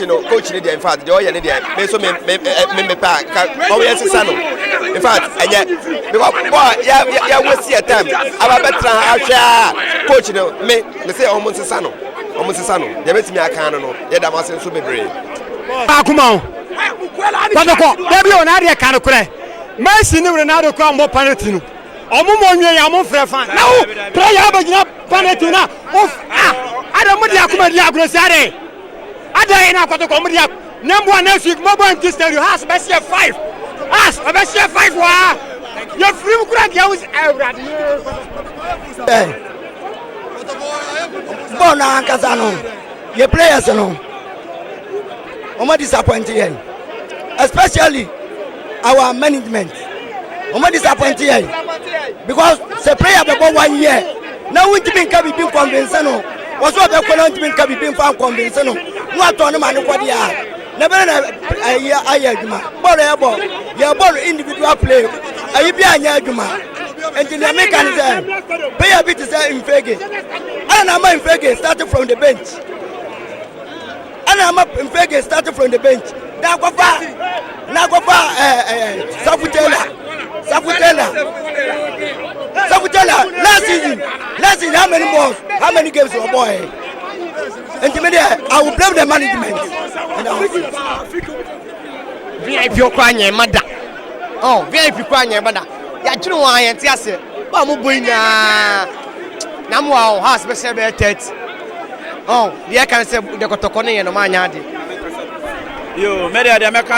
Coach no deɛ, in fact, deɛ ɔyɛ ne deɛ, me nso me pɛ a ka ɔyɛ sisa no. In fact, ɛnyɛ because bɔɔl yɛ waste yɛ time aba bɛtena ahwɛ a, coach no, me sɛ ɔmo nsesa no, ɔmo nsesa no. Deɛ bɛtumi aka no, yɛ dam ase nso bebree. Baako ma wo Kɔtɔkɔ dabi o, n'adeɛ ka no korɛ. Messi ne Ronaldo kora mbɔ penalty no, ɔmo mɔ nwie yɛ, ɔmo mfrɛ fan na wo player abɛgyina penalty na o ah, ada mo de akoma di agorɔ si ade ada yi na Kɔtɔkɔ mo de ak na mboa. Next week mo bɔ empty stadium, Hearts bɛhyɛ five, Hearts ɔbɛhyɛ five waa yɛ firi mu kura nkia wo Awurade. Bɔɔl no ankasa no, yɛ players no, wɔn disappoint yɛn, especially our management. Wɔn disappoint yɛn because sɛ player bɛbɔ one year na wuntumi nka bibi nconvince no, wɔso ɔbɛkɔ na wuntumi nka bibi nfa nconvince no na watɔn no ma ne kɔ deɛ a, na bɛrɛ na ɛyɛ ayɛ adwuma. Bɔɔl yɛ bɔ, yɛ bɔɔl individual play ɛyi bi anyɛ adwuma. Nti nea meka ne sɛ player bi te sɛ Mfegue, ɛna na ama Mfegue starting from the bench, ɛna ama Mfegue starting from the bench na akɔfa ɛɛ ɛɛ Safu Taylor, Safu Taylor, Safu Taylor. Last season, how many balls, how many games were boy? Nti mi deɛ, I will blame the management and I will VIP kora nyɛ ma da ɔ, VIP kora nyɛ ma da. Yɛadwene wɔn a yɛnte aseɛ ba a mobɔ yi nyinaa na mo a Hearts bɛhyɛ bɛyɛ 30 ɔ. Deɛ ɛka ne sɛ deɛ Kɔtɔkɔ ne yɛ no maanyɛ ade. Yo, mɛdeɛ deɛ mɛka.